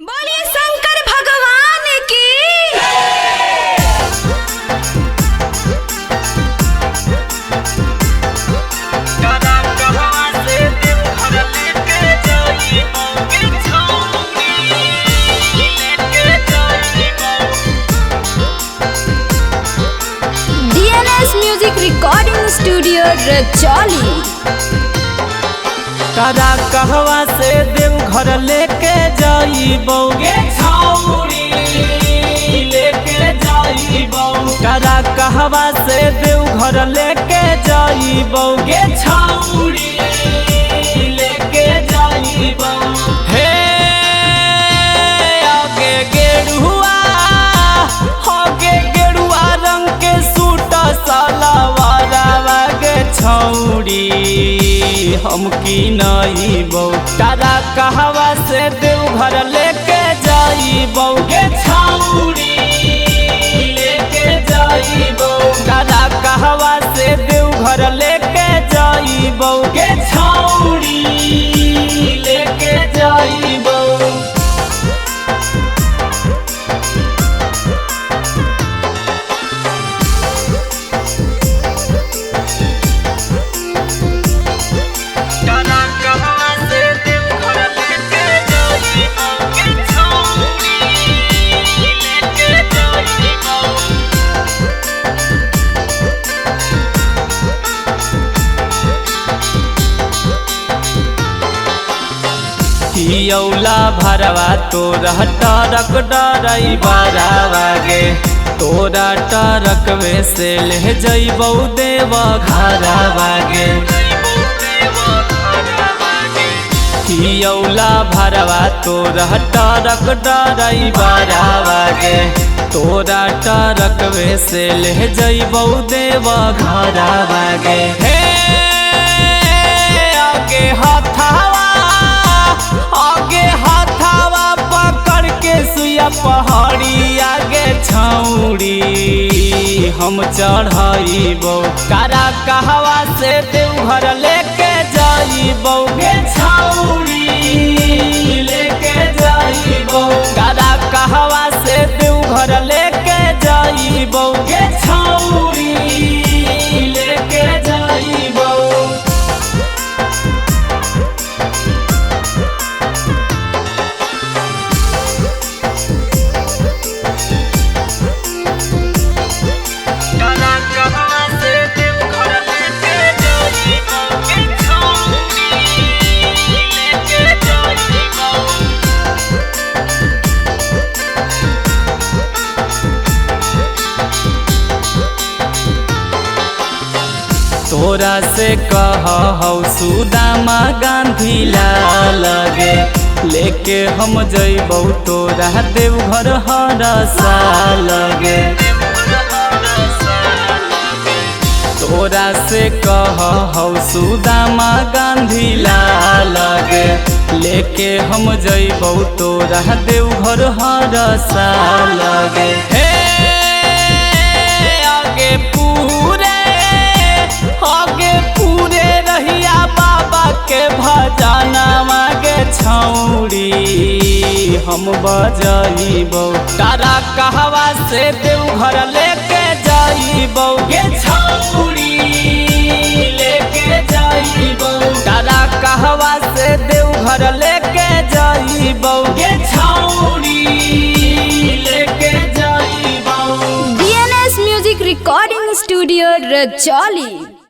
बोलिए शंकर भगवान की। DNS music recording studio Rajauli. तारा कहवा से देव घर लेके जाइबौगे छौरी लेके जाइबौ। तारा कहवा से देव घर लेके जाइबौगे छौरी लेके जाइबौ। हे आगे गेरुआ, आगे गेरुआ रंग के सूट सलवारवा गे छौरी हम की नईबौ। तारा कहवा से देव घर लेके जाइबौ गे छौरी लेके जाइबौ। तारा कहवा से देव घर लेके जाइबौ गे छौरी लेके जाइबौ। औला भरवा तोरा टरक डरई बरावा गे, तोरा टरक में से ले जइबौ देव घरवा गे। औला भरवा तोरा टरक डरई बरावा गे, तोरा टरक में से ले जइबौ देव घरवा गे। हे आगे हथावा, आगे हाथावा पकड़ के सुइया पहाड़ी आगे छौरी हम चढ़ाइबौ। तारा कहवा से देवघर लेके जाइबौ गे छौरी लेके जाइबौ। तारा कहवा से देवघर लेके जाइबौ गे छौरी लेके जाइबौ। तोरा से कहौ सुदामा गांधी लाल गे, लेके हम जइबौ तोरा देवघर हर साल गे। तोरा से कहौ सुदामा गांधी लाल गे, लेके हम जइबौ तोरा देवघर हर साल गे। हे आगे पूरे, आगे पूरे रहिया बाबा के भजनवा गे छौरी हम बजइबौ। तारा कहवा से देवघर लेके जाइबौ गे छौरी लेके जाइबौ। तारा कहवा से देवघर लेके जाइबौ गे छौरी लेके जाइबौ। DNS music recording studio Rajauli.